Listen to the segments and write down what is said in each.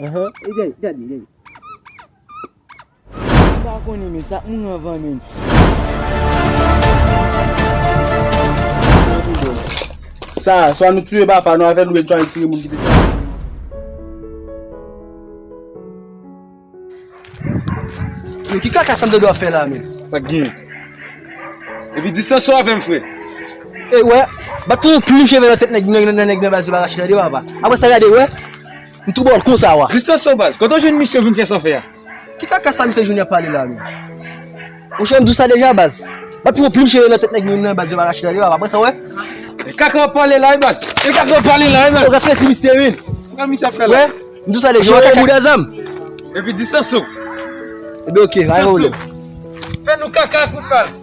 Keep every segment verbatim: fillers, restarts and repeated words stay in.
Ahan, e gade, gade, gade. M pa konnen, men sa moun anvan, men. Sa, swa nou tiye papa nou avè l, oubyen n try tire moun ki te fè. Yo, ki kaka sa m tande w ap fè la, men? Pa t genyen. Epi distans ou avè m, frè. E, wè, bat pou yon plim cheve nan tèt nèg, nan, nan, nèg nan baz yo pa rache tande, papa. Apre sa, gade, wè, m tou ba w l konsa, wa. Distans ou, baz. Kote w jwenn misye vin fè sa w fè a? Ki kaka sa misye Junior ap pale la, men? Monchè, m di w sa deja, baz. Bat pou yon plim cheve nan tèt nèg nou nan baz yo pa rache tande, papa. Apre sa, wè. E kaka w ap pale la, wi, baz. E kaka w ap pale la, wi, baz. Ou ka fè si misye, men. Kaka misye ap fè la. Wè, m di w sa deja, wè, kaka bouda zam. Epi distans ou. Epi oke, pa gen pwoblèm. Fè nou kaka kout bal.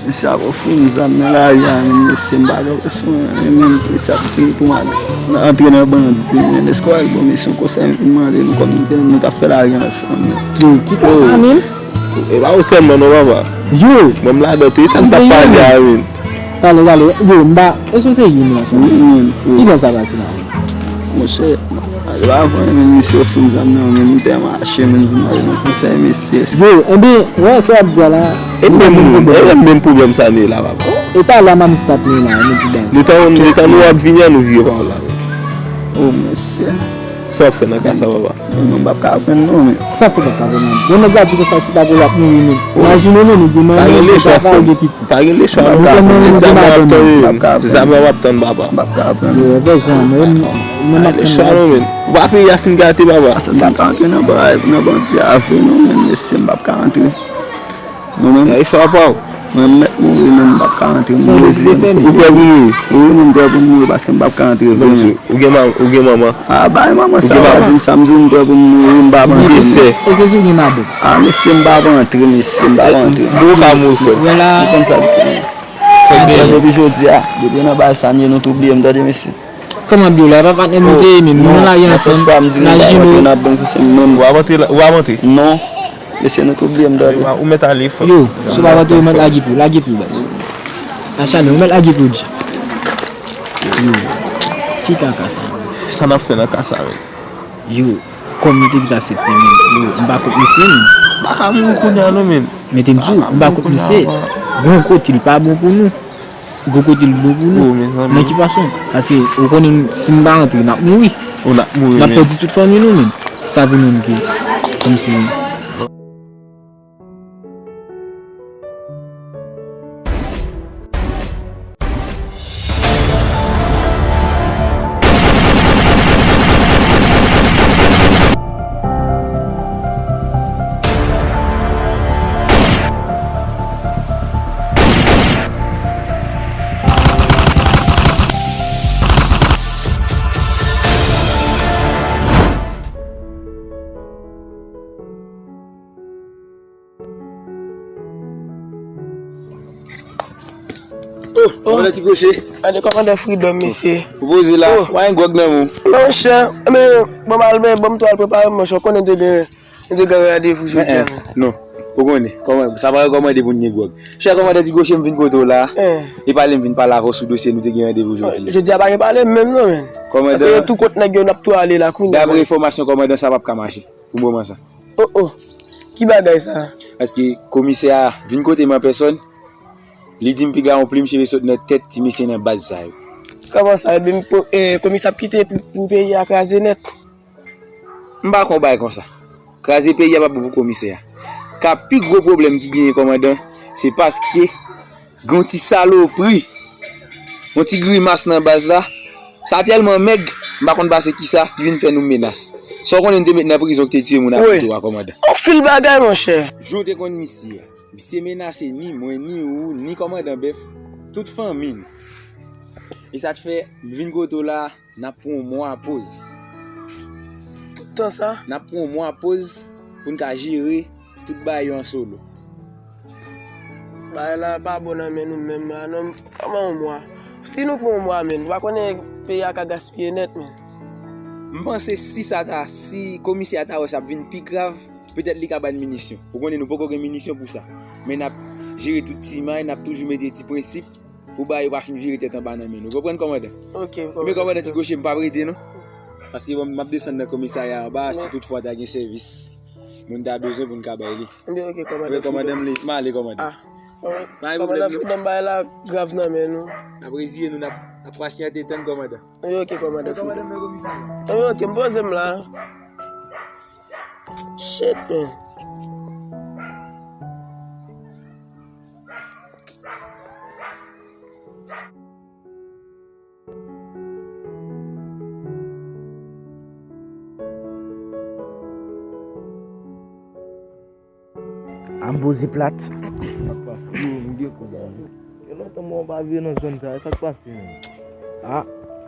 Mesye ap ofri m zam nan lari a, men mesye, m pa gen presyon, men menm mesye ap di m pou m al antre nan bandi, men èske w al ban mesye yon konsèy, m vin mande nou kòm nou te, nou t ap fè lari ansanm. Yo, ki kaka, men? E pa ou sèlman non, papa. Yo! Mwen m ladan tou, e sa n t ap pale a, men. Talè, talè. Yo, m pa, èske w serye, men, ansanm? Wi, men, wi. Kilè sa pase la? Monchè, ale avan, men misye ofri m zam nan, men m te mache, men m vin mande nou konsèy, mesye. Yo, enben, wè, sa w ap di a la. E menm nou, e menm pwoblèm sa nou ye la, papa. E talè a Mamis t ap nou la, nou tou baz. Letan, letan nou ap vini an, nou vire pa w la. O, mesye. Sa w ap fè nan ka sa, papa? Non, m p ap ka aprann non, men. Sa fè w p ap ka aprann non? Yon nèg la di konsa, se pa pou l ap mouri, men. Imajine w, men, ou gen manmi, ou gen papa, ou gen pitit. Pa gen lechwa, non. Zam nan w ap tann, zam nan w ap tann, papa. M p ap ka aprann. Yo, vè jan, men, men m ap tann lechwa, non, men. Ou pa peyi a fin gate, papa. Asa m pa ka antre nan ba-, nan bandi a vre, non, men, mesye, m p ap ka antre. Non, men. Ay, frapa w. Mwen, m mèt mouri, men m p ap ka antre, m mezi. Ou prè pou mouri? Wi, mwen, m prè pou m mouri, paske m p ap ka antre vre, men. Ou gen manman? A, bay manman sa, pa di m sa, m di w m prè pou m mouri, m p ap antre. Ou gen sè? E se si w gen madanm? A, mesye, m p ap antre, mesye, m p ap antre. Bon, ou ka mouri, frè m. Ou konn sa ki fè m. Depi jodi a, depi nan bagay sa m ye, nou tou bliye m, tande, mesye. Kòman bliye w la? E pa patnè nou te ye, men nou nan lari ansanm, n a jino. W ap antre la, w ap antre? Non. Mesye, nou tou bliye m, tande. Ou mèt ale, frè. Yo, si w pa antre, ou mèt lage pye w, lage pye w, baz. Achanè, ou mèt lage pye w, dja. Yo, ki kaka sa? Sa n ap fè nan ka sa, men? Yo, kòm nou te vin asepte, men, yo, m pa kont misye, men. M pa ka mouri kounye a, non, men. Mete m di w, m pa kont misye. Gon kote, li pa bon pou nou. Gwo kote l bon pou nou. Nan ki fason? Paske ou konnen si n pa antre, n ap mouri. N ap mouri, n ap pèdi tout fanmi nou menm. Sa vin yon ke kòmsi. Oh, kòmandan Ti Kwoche. Gade kòmandan Freedom, mesye. Ou poze la, w a gen gwòg nan men w. Monchè, men, bon, m al, men, bon, m tou al prepare m, monchè, w konnen te gen Nou te gen randevou jodi a, men. Non. Ou konnen, kòman, sa pa rekòmande pou n gen gwòg. Chè kòmandan Ti Goche, m vin kote w la. E pale, m vin pale avè w sou dosye nou te gen randevou jodi a. Jodi a pa gen pale menm non, men. Kòmandan, paske tou kont nèg yo n ap tou ale la kounye a. Daprè enfòmasyon kòmandan, sa p ap ka mache pou moman sa. Oh, oh. Ki bagay sa? Paske komisè a vin kote m an pèsòn, li di m piga yon plim cheve sot nan tèt ti mesye nan baz sa yo. Kòman sa? Ebyen, komisè ap kite pou peyi a kraze nèt? M pa konn bagay konsa. Kraze peyi a p ap bon pou komisè a. Ka pi gwo pwoblèm ki genyen kòmandan, se paske gen yon ti salopri, yon ti grimas nan baz la. Sa tèlman mèg, m pa konn pase kisa, ki vin fè nou menas. Sa w konnen n te met nan prizon ki te tiye moun a pito a kòmandan. Anpil bagay, monchè. Jan w te konn misye a. Misye menase ni mwen, ni ou, ni kòmandan Bèf, tout fanmi n. E sa k fè, m vin kote w la, n ap pran yon mwa poz. Tout tan sa? N ap pran yon mwa poz pou n ka jere tout bagay yo an solo. Bagay la pa bon nan men nou menm la non. Kòman yon mwa? Si nou pran yon mwa, menn, ou pa konnen peyi a ka gaspiye nèt, menn. M panse si sa ta, si komisè a ta wè sa ap vin pi grav, petèt li ka ba n minisyon. Ou konnen nou poko gen minisyon pou sa. Men n ap jere tout ti may, n ap toujou mete ti prensip pou bagay yo pa fin vire tèt anba nan men nou. Ou konprann, kòmandan? Ok, kòmandan. Men kòmandan Ti Goche, m p ap rete non. Paske bon, m ap desann nan komisarya anba, si toutfwa ta gen sèvis, moun ta bezwen pou n ka bay li. Ebyen, ok, kòmandan. Ebyen, kòmandan, m ale, kòmandan. Ah. Pa gen pwoblèm non. Kòmandan Freedom, bagay la grav nan men nou. N ap reziye nou, n ap, n ap pasyante tann kòmandan. Ebyen, ok, kòmandan Freedom. Ebyen, ok, m poze m la. Shit, man. A m poze plat. Sa k pase? Yo, m gen kòb la. Gen lontan mwen pa vire nan zòn sa, sa k pase menm? A,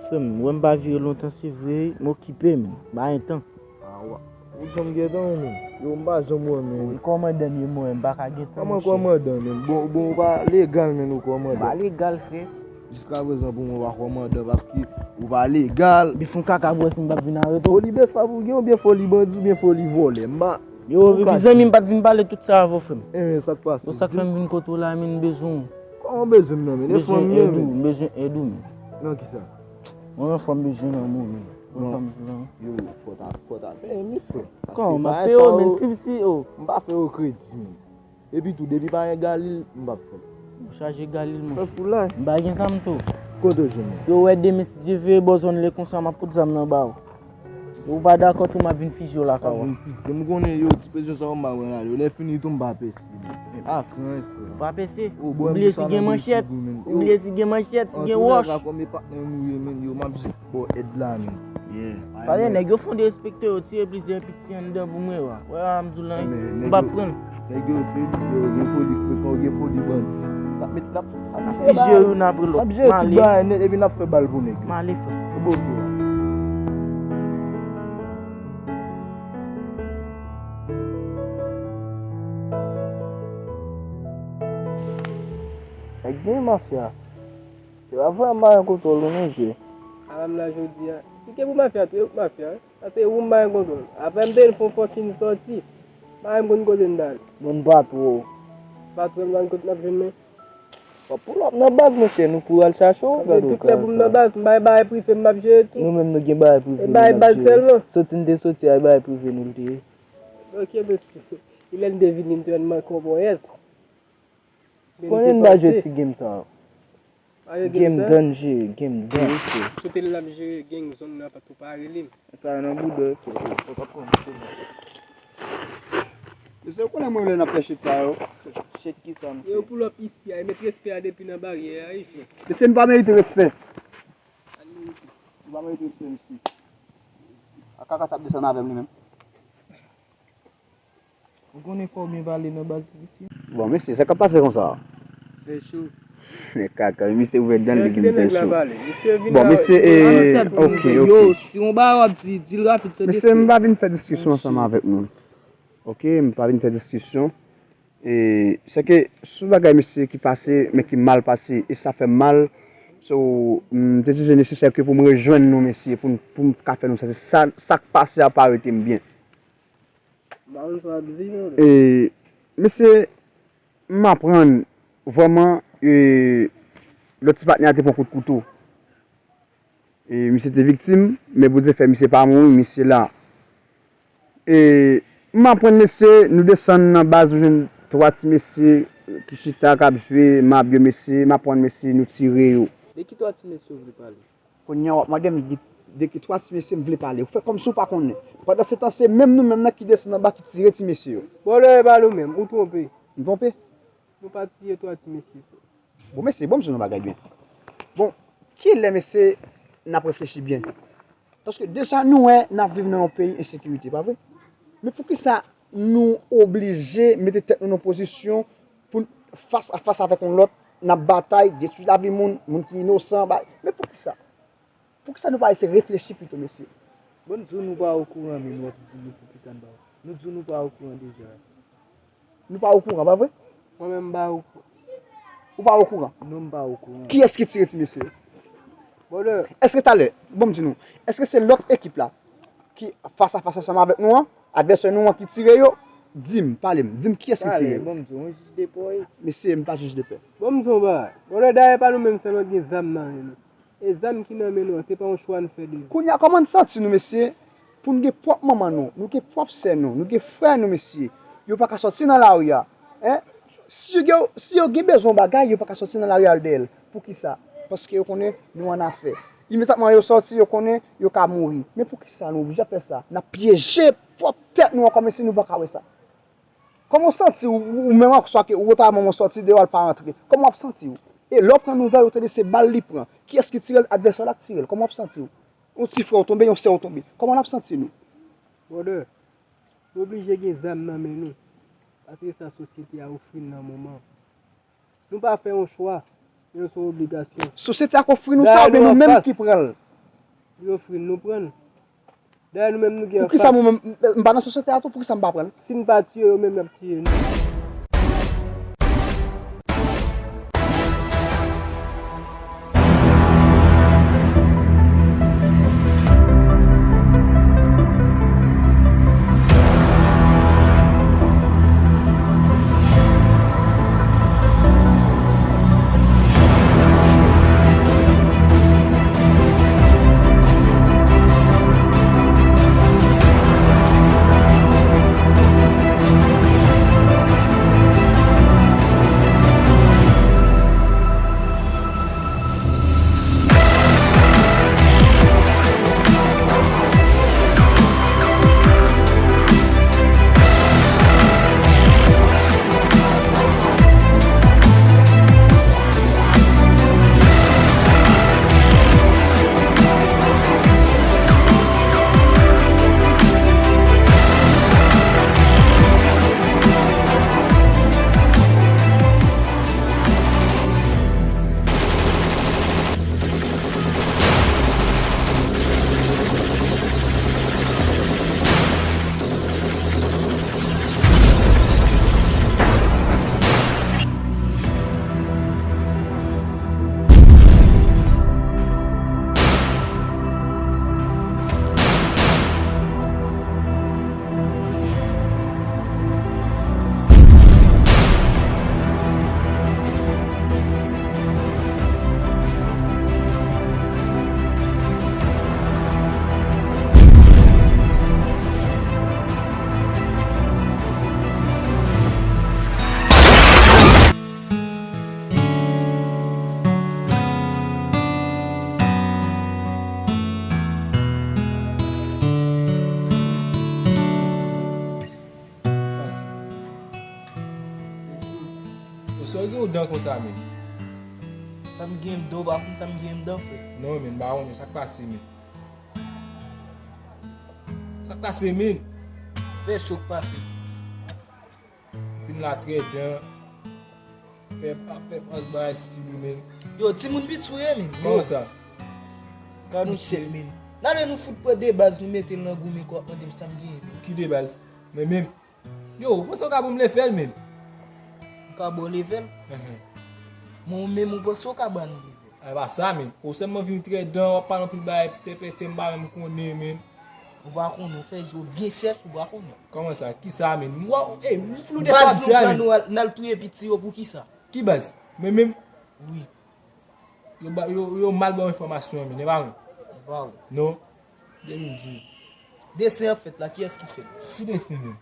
frè m, wè m pa vire lontan, se vre, m okipe m, m pa gen tan. A, wa-, ou janm gen tan ou menm? Yo, m pa janm wè menm. Wi, kòmandan m ye mwen, m pa ka gen tan, monchè. Kòman kòmandan menm? Bon, bon, ou pa legal menm, ou kòmandan. M pa legal, frè. Jiskaprezan pou mwen ou pa kòmandan paske ou pa legal. Bif yon kaka pou wè si m p ap vin arete w. Foli Besap ou gen oubyen foli bandi oubyen foli vòlè? M pa. Yo, epi zanmi m pa t vin pale tout sa avè w, frè m. Enben, sa k pase? Yo, sa k fè m vin kote w la, men m bezwen w. Kòman w bezwen m nan, men? E fanm m ye, men. M bezwen èd ou, m bezwen èd ou, men. Nan kisa? Mwen, yon fanm bezwen nan mwen, men. Yon fanm bezwen nan. Yo, fò ta, fò ta peye m, wi, frè. Kòman m ap peye w, men? Ti, ti, o. M pa fè yo kredi, men. Epi tou, depi pa gen Galil, m p ap fè l. Ou chaje Galil, monchè. Fè foulay. M pa gen zam tou. Kote w jwenn li? Yo, wè demen, si Dye vle, bò zòn lè konsa, m ap pot zam nan ba w. Ou pa dakò tou, m ap vin fizye w lakay ou a. M ap vin fizye. M konnen yo, ti pezyon sa yo m pa pran ale. Lè fini tou, m pa pèse. A kran, frè. Ou pa pèse? Ou bliye si gen manchèt. Ou bliye si gen manchèt, si gen wòch. Antouka, kòm e patnè nou ye, menn, yo, m ap jis ba w èd la, menn. Yeah. Paske nèg yo fon derespekte yo, tire plizyè piti anndan pou mwen, wa. Wè, a m di w la, m p ap pran l. Nèg yo foli, yo gen foli frekan, yo gen foli bandi. N ap met, n ap, n ap fizye youn apre lòt. M ale. N ap jere tout bagay nèt, epi n ap fè bal pou nèg yo. M ale, frè. Ou bon, frè. Nèg gen mafya. Se pa vre, m pa gen kontwòl ou non, je. A la m la jodi a. Si ke pou mafya tou, e pou mafya, wi. Paske ou m pa gen kontwòl. Apre m te fè yon fòkin sòti. M pa menm konn kote m t ale. Bon, m pa twò. Pa twò, m pa konn kote m ap jwenn mwen. W ap pull up nan baz, monchè, nou kouri al chache w, gade w. Tout lè pou m nan baz, m bay bagay prive m ap jere tou. Nou menm nou gen bagay prive nou ap jere. E bagay baz sèlman. Sòti n te sòti a, e bagay prive nou l te ye. Ok, mesye. Ilè n te vini, m te wè n manke yon ponyèt. Konnen n pa jwe ti game sa yo. Game danje, game danje. Kote l ap jere gang zòn nan pa tou pare li. Sa nan bouda yo fè. Yo pa konn se nan. Mesye, ou konnen mwen lè n ap fè shit sa yo. Shit ki sa m fè? Yo pull up isi a, e met respè a depi nan baryè a, wi, frè. Mesye, n pa merite respè. Al merite. Nou pa merite respè, mesye. A kaka sa ap desann avè m li menm. Ou konnen fò w byen pale nan baz isi. Bon, mesye, sa k ap pase konsa? Fè cho. Kaka, misye ouvè dan l, li di l fè cho. Bon, mesye, e, ok, ok. Yo, si yon bagay w ap di, di l rapid, tande. Mesye, m pa vin fè diskisyon ansanm avèk moun. Ok, m pa vin fè diskisyon. E, se ke sou bagay mesye ki pase, men ki mal pase, e sa fè m mal. So, m te jije nesesè ke pou m rejwenn nou, mesye, pou n, pou m ka fè nou sa. Se sa, sa k pase a pa rete m byen. M pa konn sa w ap di, non. E, mesye, m aprann vrèman, e, lòt ti patnè a te pran kout kouto. E, misye te viktim, men Bondye fè misye pa mouri, misye la. E, m aprann, mesye, nou desann nan baz, nou jwenn twa ti mesye ki chita, k ap jwe, m ap yo, mesye, m aprann, mesye, nou tire yo. De ki twa ti mesye w vle pale? Kounye a, w ap mande m de, de ki twa ti mesye m vle pale. Ou fè kòmsi w pa konnen. Pandan se tan, se menm nou menm nan ki desann anba ki tire ti mesye yo. Bon, lè e pa nou menm, ou twonpe. M twonpe? Nou pa tiye twa ti mesye. Bon, mesye, bon, m di nou yon bagay byen. Bon, kilè, mesye, n ap reflechi byen? Paske deja nou wè n ap viv nan yon peyi ensekirite, pa vre? Men poukisa nou oblije mete tèt nou nan pozisyon pou n fas a fas avèk yon lòt, n ap batay, detwi lavi moun, moun ki inosan, bay. Men poukisa? Poukisa nou pa eseye reflechi pito, mesye? Bon, nou di w nou pa okouran, men nou ap di nou poukisa nou pa. Nou di w nou pa okouran deja. Nou pa okouran, pa vre? Mwen menm, m pa okouran. Ou pa okouran? Non, m pa okouran. Kiyès ki tire ti mesye yo? Brother. Èske talè, bon, m di nou, èske se lòt ekip la ki fas a fas ansanm avèk nou an, advèsè nou an ki tire yo? Di m, pale m, di m kiyès ki tire yo. Talè, bon, m di w, yon jij de pè w ye. Mesye, m pa jij de pè. Bon, m di w yon bagay. Brother, dayè pa nou menm sèlman gen zam nan men nou. E zam ki nan men nou an, se pa yon chwa n fè deja. Kounye a, kòman n santi nou, mesye? Pou n gen pwòp manman nou, nou gen pwòp sè nou, nou gen frè nou, mesye. Yo pa ka sòti nan lari a. Hein? Si yo, si yo gen bezwen yon bagay, yo pa ka sòti nan lari a al dèyè l. Poukisa? Paske yo konnen nou annafè. Imedyatman yo sòti, yo konnen yo ka mouri. Men poukisa nou oblije ap fè sa? N ap pyeje pwòp tèt nou ankò, mesye, nou pa ka wè sa. Kòman w santi w, ou menm, swa ke ou ta manman w sòti deyò, l pa rantre? Kòman w ap santi w? E lè w pran nouvèl, ou tande se bal li pran. Kiyès ki tire l? Advèsè l ak tire l. Kòman w ap santi w? Yon ti frè w tonbe, yon sè w tonbe. Kòman n ap santi nou? Brother, nou oblije gen zam nan men nou. Paske sa sosyete a ofri n nan moman. Nou pa fè yon chwa, men se yon obligasyon. Sosyete a k ofri nou sa, oubyen nou menm ki pran l? Li ofri n, nou pran l. Dayè nou menm nou gen anfas. Poukisa mwen menm, m, m pa nan sosyete a tou, poukisa m pa pran l? Si n pa tiye yo menm, y ap tiye nou. Yo, sa w gen yon dan konsa, men? Sa m gen m dan, w pa konn sa m gen m dan, frè? Non, men, m pa konnen sa k pase, men. Sa k pase, men? Fè cho k pase. Vin la trè dan. Fè, fè pans bay stil ou, men. Yo, timoun piti ou ye, men. Kòman sa? Gad yon chèf, men. N ale nou fout pran de baz, nou mete l nan gou, men, kò, mande m sa m genyen, men. Ki de baz? Men, men. Yo, ou panse w ka ban m level, men? M ka ba w level? Ehe. Men ou menm, ou panse w ka ban nou level? A, e pa sa, men. Ou sèlman vin trè dan, w ap pale anpil bagay, tèpètè, m pa menm konnen, men. Ou pa konnen, ou fè je w byen chèch, ou pa konnen. Kòman sa? Kisa a menm? Wa, e, m flou de sa w ap di a menm. Baz nou pran nou al, n al touye piti yo pou kisa? Ki baz? Mwen menm? Wi. Yo ba, yo, yo mal ba w enfòmasyon an menm, e pa mwen? E pa ou. Non. Depi m di w. Desen an fèt la, kiyès ki fè l? Ki desen menm?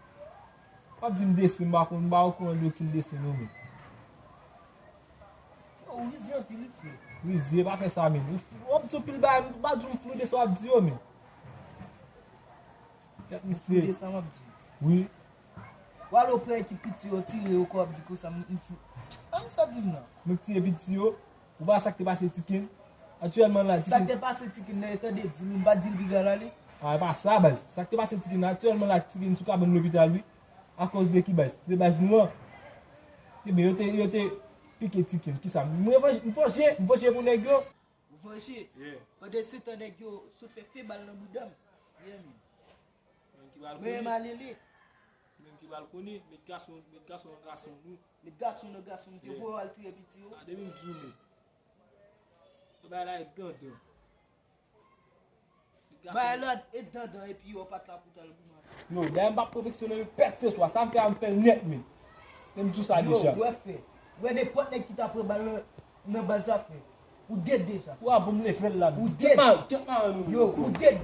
W ap di m desen, m pa konn, m pa okouran de okenn desen non menm. Yo, ou rizye anpil, wi, frè. Rizye, pa fè sa menm. W ap di anpil bagay, m pa di w flou de sa w ap di yo menm. Tèt m fre. Flou de sa m ap di. Wi. W al opre ekip piti yo, tire yo, kò w ap di konsa, m, m flou. An, sa w ap di m nan? Mwen k tire piti yo. Ou pa wè sa k te pase Tiken? Aktyèlman la, Tiken. Sa k te pase Tiken nan, yo tande di l, m pa di l piga l ale. A, e pa sa, baz. Sa k te pase Tiken nan, aktyèlman la, Tiken sou kabann lopital, wi. Akoz de ki baz? De baz nou an. Ebyen, yo te, yo te pike Tiken. Kisa? M revanje, m vanje, m vanje pou nèg yo. Ou vanje? Yeah. Pandan se tan, nèg yo sot fè fe bal nan bouda m. Yeah, man. Menm ki pral konnen. Men malele. Menm ki pral konnen, met gason, met gason nan gason nou. Met gason nan gason nou, te voye w al tire piti yo. A, depi m di w menm. Yo bay la e dandan. Met gason. Bay la e dandan epi yo pa t la pou t al goumen. Yo, dayè m p ap konfeksyone yo pèt se swa, sa m fè a m fè l nèt menm. Men m di w sa deja. Yo, wè fè. Wè nenpòt nèg ki ta pran bal nan, nan baz la fè. Ou dead deja. Wa bon m leve l la. Ou dead. Tèt ma, tèt ma nou. Yo, ou dead.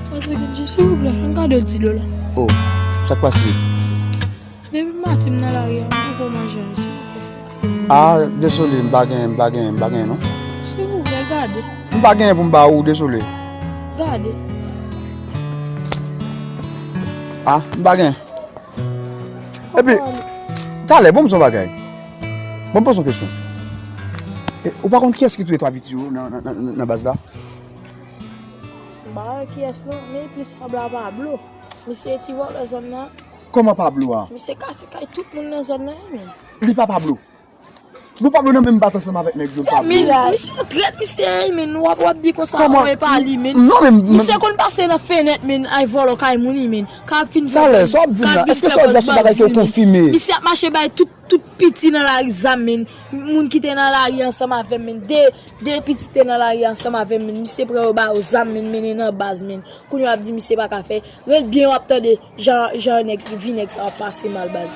Sa se Kenji, silvouplè, fè m kado ti dlo la. Oh, sa k pase? Depi maten m nan lari a, m poko manje anyen, silvouplè, fè m kado ti dlo. Ah, dezole, m pa gen, m pa gen, m pa gen, non. Silvouplè, gade. M pa gen pou m ba ou, dezole. Gade. Ah, m pa gen. Epi, talè, bon, m di w yon bagay. Bon, m poze yon kesyon. E, ou pa konn kiyès ki touye twa piti yo nan, nan, nan, nan baz la? M pa wè kiyès non, men li plis sanble a Pablo. Misye ti vòlè zòn nan. Kòman Pablo a? Misye kase kay tout moun nan zòn nan, wi, men. Li pa Pablo. Nou pa vle nan menm baz ansanm avèk nèg yo, Pablo. Misye yon trèt, misye, men w ap, w ap di konsa, kòman? Anmwey pa li, men. Non, men, men misye konn pase nan fenèt, men, ay vòlò kay moun, men. Ka ap fin vòlò. Talè, sa w ap di m la? Èske sa w ap di a se yon bagay ke w konfime? Misye ap mache bay tout, tout piti nan lari zam, men. Moun ki te nan lari ansanm avè m, men. De, de piti te nan lari ansanm avè m, men. Misye pran yo ba yo zam, men, mennen nan baz, men. Kounye a w ap di misye pa ka fè. Ret byen, w ap tande jan, jan nèg, vi nèg sa ap pase mal, baz.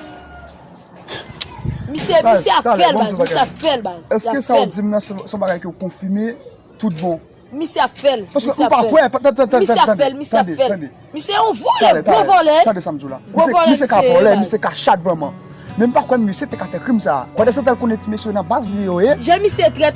Misye, misye ap fè l, baz. Misye ap fè l, baz. Èske sa w di m nan se, se yon bagay ke w konfime tout bon? Misye ap fè l. Paske ou pa kwè, tande, tande, tande, tande. Misye ap fè l, misye ap fè l. Misye yon vòlè, gwo vòlè. Tande sa m di w la. Gwo vòlè misye ye, baz. Misye ka vòlè, misye ka chat vrèman. Men m pa kwè misye te ka fè krim sa a. Pandan se tan l konnen ti mesye yo nan baz li yo ye. Jan misye trèt,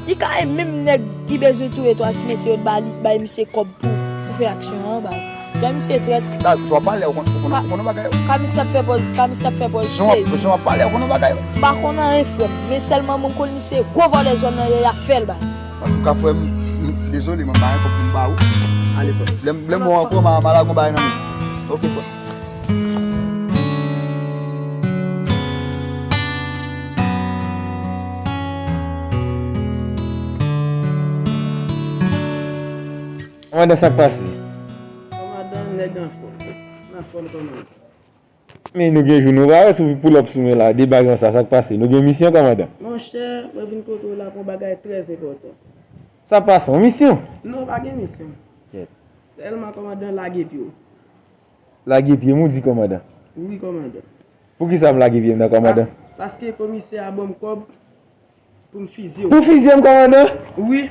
li ka e menm nèg ki bezwen touye twa ti mesye yo, ba li, bay misye kòb pou, pou fè aksyon an, baz. Jan misye trèt. Baz, jan w ap pale, ou konn, ou konn, ou konn yon bagay. Ka misye ap fè pòz, ka misye ap fè pòz sezi. Jan w ap pale, ou konn yon bagay. M pa konn anyen, frè m. Men sèlman mwen m konn misye gwo vòlè zòn nan ye, y ap fè l, baz. Antouka, frè m, m, dezole, mwen pa gen kòb pou m ba ou. Ale, frè. Lè m, lè m wè w ankò, m a, m a lage yon bagay nan men w. Oke, frè. Kòmandan, sa k pase? Kòmandan, nèg anfòm. Anfòm, kòmandan. Men nou gen jou nou pa wè sou pull up sou mwen la, de baz konsa, sa k pase? Nou gen misyon, kòmandan? Monchè, mwen vin kote w la pou yon bagay trè enpòtan. Sa pase, yon misyon? Non, pa gen misyon. Kèt. Sèlman, kòmandan, lage pye w. Lage pye m, ou di, kòmandan? Wi, kòmandan. Poukisa m lage pye m nan, kòmandan? Pas-, paske komisè a ban m kòb pou m fizye w. Pou fizye m, kòmandan? Wi.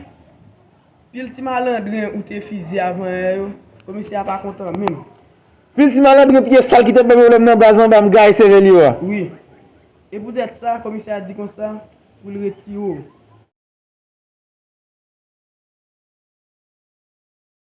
Pil ti malandren ou te fizye avanyè yo, komisè a pa kontan menm. Pil ti malandren pye sal ki te ban m yo lè m nan baz anba m gaye sèvèl yo a. Wi. E poutèt sa, komisè a di konsa, pou l retire w.